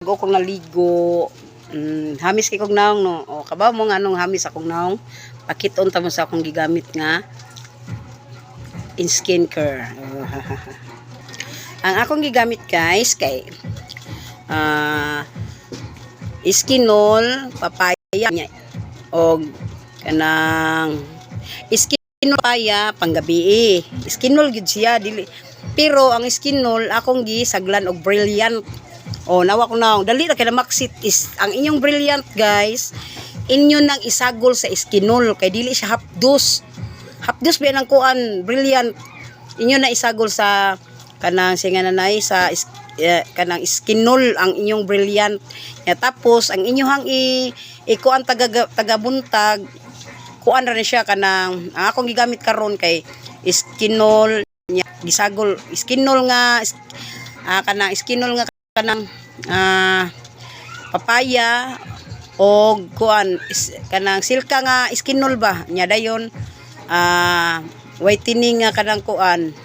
Bago kong naligo, hamis kay kog naong, no. O kabaw mo nga anong hamis akong naong. Pakiton ta mo sa akong gigamit nga in skincare. Oh, ang akong gigamit, guys, kay Skinol papaya nya og kanang Skinol papaya panggabi. Skinol gyud siya, dili, pero ang Skinol akong gisaglan og Brilliant. Oh, nawa ko naong dali ra kay na maksit is ang inyong Brilliant, guys. Inyo nang isagol sa Skinol kay dili siya hapdos. Hapdos ba ng kuan Brilliant? Inyo na isagol sa kanang singa nanay sa kanang Skinol ang inyong Brilliant ya. Tapos ang inyong i ikuan taga taga buntag, kuan ra ni siya. Kanang ang akong gigamit karon kay Skinol nya gisagol Skinol nga kanang Skinol nga kanang papaya o kuan kanang silka nga Skinol ba nya. Dayon whitening nga kanang kuan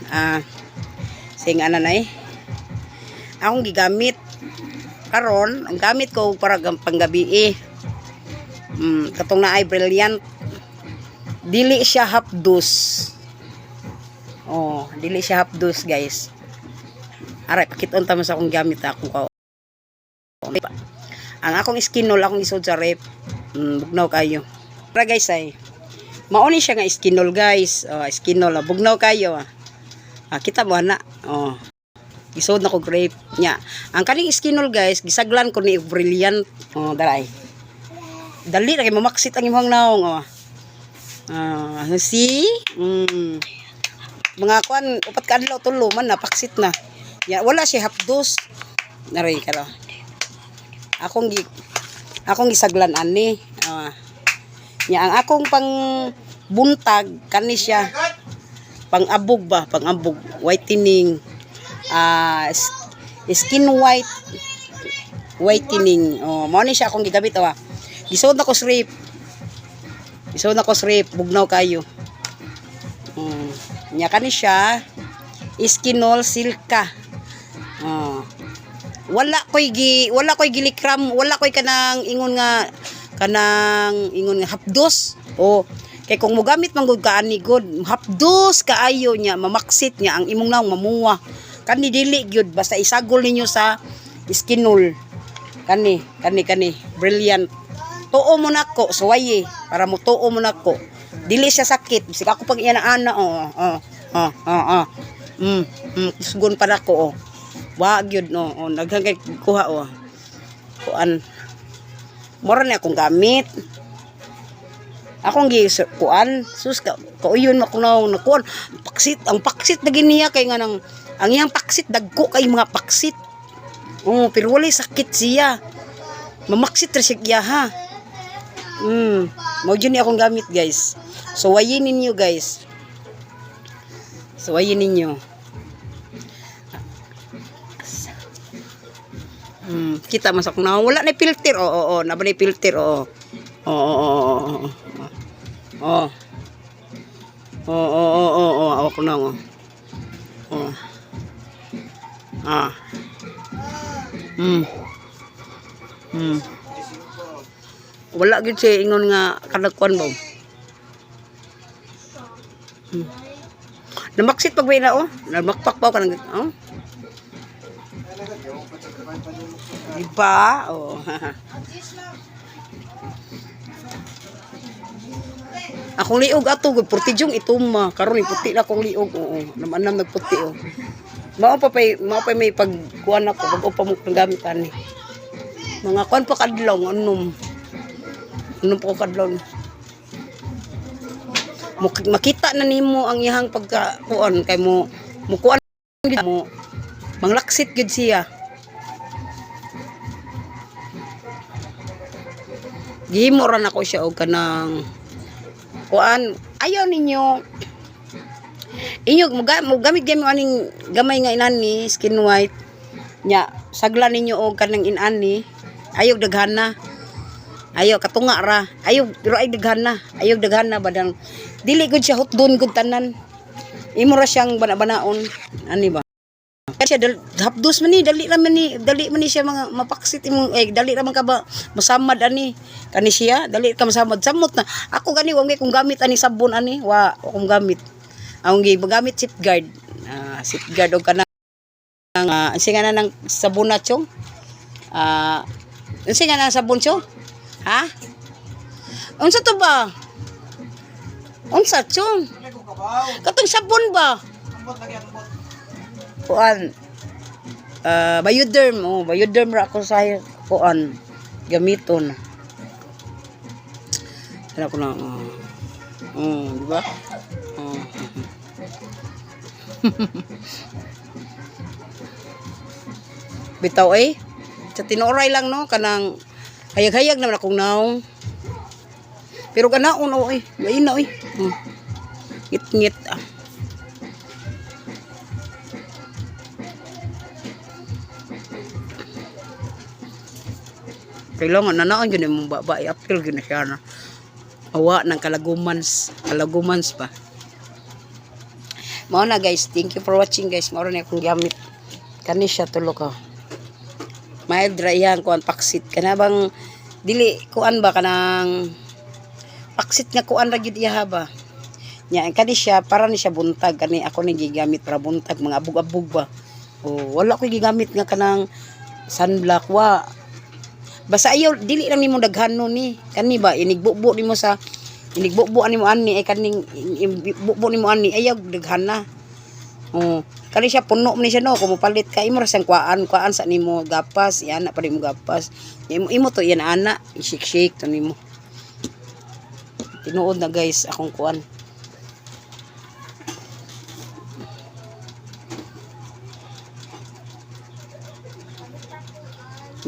sing ana na eh akong gigamit karon. Ang gamit ko para panggabi eh, katong naay Brilliant, dili siya hapdos. Oh, dili siya hapdos, guys. Aray, pakiton ta mo sa akong gamit. Akong ka ang akong Skinol akong isod sa ref. Bugnaw kayo para, guys. Ay, mao ni siya nga Skinol, guys. Oh, Skinol, oh. Bugnaw kayo, ah. Ah, kita mo ana. Oh, isod na ko grape nya. Ang kaning Skinol, guys, gisaglan ko ni og Brilliant. Oh, dalay dali na kay mamaksit ang imong naong. Oh, ah, see? Mga kuan, 4 ka adlaw, tulo man na, paksit na ya. Wala siya hapdos. Naray karo akong gisaglan ani. Ah, nya ang akong pang buntag kani siya, pang-abog ba, pang-abog whitening, skin white whitening. Oh, mao ni siya akong gigamit. Oh, gisod na ko sa ref, gisod na ko sa ref. Bugnaw kayo. Nya kani siya, Skinol Silka. Oh, wala koy gilikram, wala koy kanang ingon nga hapdos. O kay kung mogamit man gud ka ani gud, hapdos kaayo niya, mamaksit niya ang imong naong, mamuwa. Kani dili gyud, basta isagol ninyo sa Skinol kani kani kani Brilliant. Tuo mo nako, suwaye para mo tuo mo nako, dili siya sakit. Bisag ako pag iya na ana. Oh. Kusgon pa nako. Oh, wa gyud, no. Oh, daghan kay kuha. Oh, kuan, mura ni akong gamit, akong gi kuan. Sus ka kauyon ako na nakuan paksit. Ang paksit na giniya kay nga nang ang iyang paksit dagko kay mga paksit. Oh, pero walay sakit siya, mamaksit ra siya iya, ha. Mao jud ni akong gamit, guys. So wayin ninyo, guys. So wayin ninyo. Kita man sa akong na wala na filter. Oo, oo, na ba na filter? Oo. Oo. Oo. Oo. Ako na, oh. Oh. Ah. Wala gyud siya ingon nga kanagkuan ba. Namaksit pag na, oh. Namakpak pa kanang, oh. Diba? Oh. Akong liog ato gud purti jung ituma karon ni puti na akong liog. Oo, naman nagputi, oh. Mao pa may pagkuan ako bag-o pa mo kang gamit ani. Mga kuan pa kadlaw, anom. Anom pa ko kadlaw. Makita na nimo ang iyang pagka kuan kay mo mo kuan gid mo, manglaksit gid siya. Gihimo ra nako siya og kanang kuan. Ayaw ninyo inyo mo gamit gamit aning gamay nga inani skin white nya, sagla ninyo og kanang inani. Ayaw daghana, ayaw katunga ra, ayaw, pero ay daghana, ayaw daghana badang dili gud siya hutdon gud tanan. Imo ra siyang bana-banaon ani ba. Siya hapdos man ni, dali ra man ni, dali man ni siya mga mapaksit imong eh, dali ra man ka ba masamad ani. Kani siya, dali ka masamad, samot na. Ako gani wa kung gamit ani sabon ani, wa akong gamit. Ang gigamit Safeguard. Ah, Safeguard og kanang unsa nga na ng sabon na, chong? Ah, unsa nga na ang sabon, chong? Ha? Unsa to ba? Unsa, chong? Katong sabon ba? Kuan. Ah, Bioderm, oh, Bioderm ra ako sa kuan gamiton. Ano ko na, oh. Oh, di ba? Oh. Bitaw eh. Sa tinuoray lang, no, kanang hayag-hayag naman akong naong. Pero ganaon oh eh, lain na eh. Ngit-ngit ah. Kailangan na naon yun imong baba, i-appeal yun na siya na. Awa ng kalagumans, kalagumans pa. Mao na, guys, thank you for watching, guys. Mao na akong gamit. Kani siya tulo ko. Mild ra iyang kuan paksit kana bang dili kuan ba, kanang paksit nga kuan ra gyud iya ba. Nya kani siya para ni siya buntag, kani ako ni gigamit para buntag, mga abog-abog ba. Oh, wala ko gigamit nga kanang sunblock, wa. Basta ayaw dili lang nimo daghanon ni. Kani ba inigbubo nimo sa inigbubo nimo ani ay kaning bubo nimo ani, ayaw daghana. Oh, kani siya puno man ni siya, no, kung mopalit ka, imo ra siyang kuan, kuan sa nimo gapas, iana pa nimo gapas. Imo imo to iyan ana, i-shake-shake to nimo. Tinuod na, guys, akong kuan.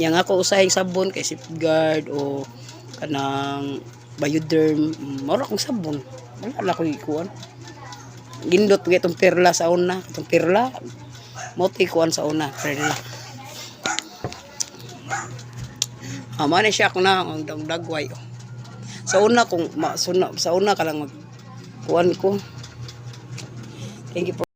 Nya nga ako usahing sabon kay Safeguard o kanang Bioderm, mao ra akong sabon. Wala na ko'y kuan. Gindot gyud itong perla sa una, itong perla. Mao to'y kuan sa una, perla. Ah, mao na siya ako na ang dagway. Oh. Sa una kung ma, suna, sa una ka lang mag kuan ko. Thank you for